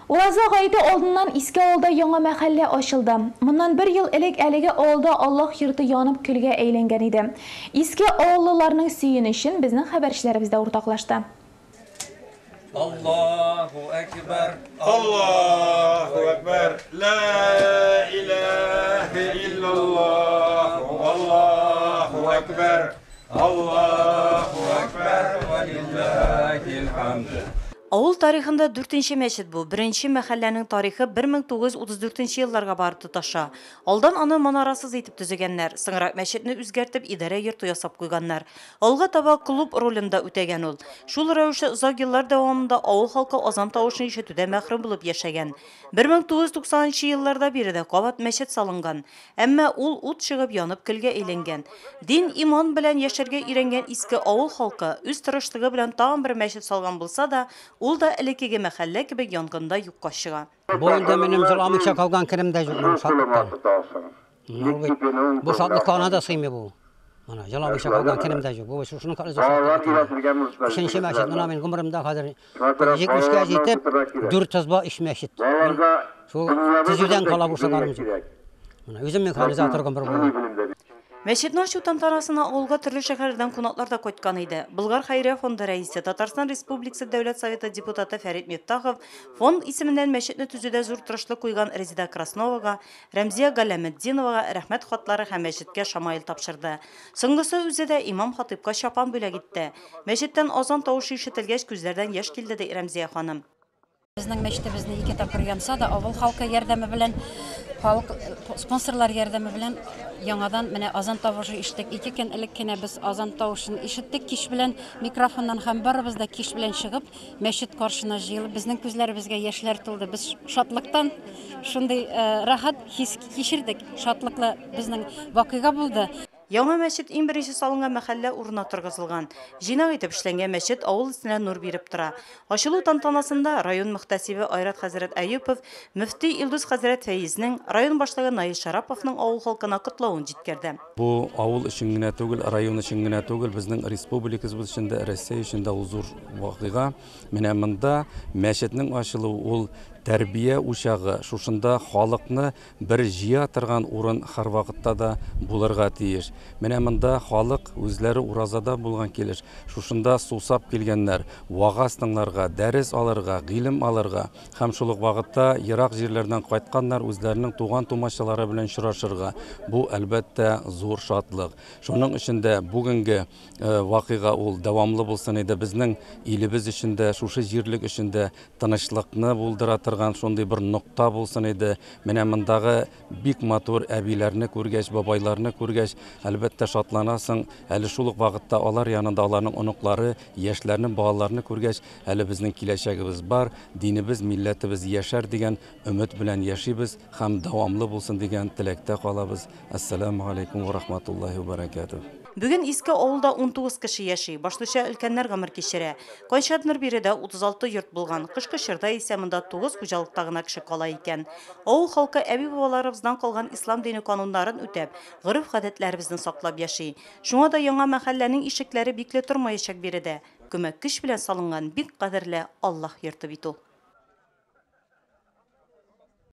Ураза гаете алдыннан Иске авылда яңа мәхәллә ачылды. Моннан бер ел элек әлеге авылда Аллаһ йорты янып көлгә әйләнгән иде. Иске авыллыларның сөенечен безнең хәбәрчеләребез дә уртаклашты. Аллаһу әкбәр, Аллаһу әкбәр, лә иләһе иллаллаһ, Аллаһу әкбәр, Аллаһу әкбәр, вә лиллаһил хәмд. Авыл тарихында дүртенче мәчет бу. Беренче мәхәлләнең тарихы 1934 нче елларга барып тоташа. Алдан аны манарасыз итеп төзегәннәр. Соңрак мәчетне үзгәртеп, идарә йорты ясап куйганнар. Алга таба клуб ролен дә үтәгән ул. Шул рәвешле озак еллар дәвамында авыл халкы азан тавышын ишетүдә мәхрүм булып яшәгән. 1990 нчы елларда биредә кабат мәчет салынган. Әмма ул ут чыгып янып көлгә әйләнгән. Дин, иман белән яшәргә өйрәнгән иске авыл халкы үз тырышлыгы белән тагын бер мәчет салган булса да, ул да элеккеге мәхәллә кебек янгында юкка чыга. Бу инде минем җыламыйча калган көнем дә юк моның шатлыктан. Менә бу бит, бу шатлыкка ана да сыймый бу. Менә җыламыйча калган көнем дә юк. Бу шушының хәтле зур шатлык бит инде. Өченче мәчет, менә мин гомеремдә хәзер Җитмешкә җитеп, дүрт язба өч мәчет. Мин шул төзүдән кала бушаганым юк. Менә үзем мин хәзер озак торган бер була. Мәчетне ачу тантанасына авылга төрле шәһәрләрдән кунаклар да кайткан иде. Болгар хәйрия фонды рәисе, Татарстан Республикасы Дәүләт Советы депутаты Фәрит Мифтахов фонд исеменнән мәчетне төзүдә зур тырышлык куйган Резеда Красновага, Рәмзия Галләметдиновага рәхмәт хатлары һәм мәчеткә шамаил тапшырды. Соңгысы үзе дә имам-хатыйпка чапан бүләк итте. Мәчеттән азан тавышы ишетелгәч, күзләрдән яшь килде, ди Рәмзия ханым. Безнең мәчетебезне ике тапкыр янса да, авыл халкы ярдәме белән, халык, спонсорлар ярдәме белән яңадан менә азан тавышы ишеттек. Ике көн элек кенә без азан тавышын ишеттек кич белән микрофоннан һәм барыбыз да кич белән чыгып, мәчет каршына җыелып, безнең күзләребезгә яшьләр тулды. Без шатлыктан шундый рәхәт хис кичердек. Шатлыклы безнең вакыйга булды. Яңа мәчет иң беренче салынган мәхәллә урынына торгызылган. Җыйнак итеп эшләнгән мәчет авыл өстенә нур биреп тора. Ачылу тантанасында район мөхтәсибе Айрат хәзрәт Әюпов, мөфти Илдус хәзрәт Фәизнең, район башлыгы Наил Шараповның авыл халкына котлавын җиткерде. Бу авыл өчен генә түгел, район өчен генә түгел, безнең республикабыз өчен дә, Рәсәй өчен дә ул зур вакыйга. Менә монда мәчетнең ачылуы ул тәрбия учагы, шушында халыкны Бер җыя торган урын һәрвакытта да булырга тиеш. Менә монда халык үзләре уразада булган килеш, шушында сусап килгәннәр, вагаз тыңларга, дәрес алырга, гыйлем алырга һәм шул ук вакытта ерак җирләрдән кайтканнар үзләренең туган-тумачалары белән очрашырга. Бу, әлбәттә, зур шатлык. Шуның өчен дә бүгенге вакыйга ул дәвамлы булсын иде. Безнең илебез өчен дә, шушы җирлек өчен дә Тынычлыкны булдыра торган шундый бер нокта булсын иде. Менә мондагы бик матур әбиләрне күргәч, бабайларны күргәч, әлбәттә, шатланасың. Әле шул ук вакытта алар янында аларның оныклары, яшьләрне, балаларны күргәч, әле безнең киләчәгебез бар, динебез, милләтебез яшәр дигән өмет белән яшибез һәм дәвамлы булсын дигән теләктә калабыз. Әссәламү галәйкүм вә рахматуллаһи вә бәрәкәтүһ. Бүген Иске авылда 19 кеше яши, башлыча өлкәннәр гомер кичерә. Кайчандыр биредә 36 йорт булган, кышкы чорда исә монда 9 хуҗалыкта гына кеше кала икән. Авыл халкы әби-бабаларыбыздан калган ислам дине кануннарын үтәп, гореф-гадәтләребезне саклап яши. Шуңа да яңа мәхәлләнең ишекләре бикле тормаячак биредә. Күмәк көч белән салынган бик кадерле Аллаһ йорты бит ул.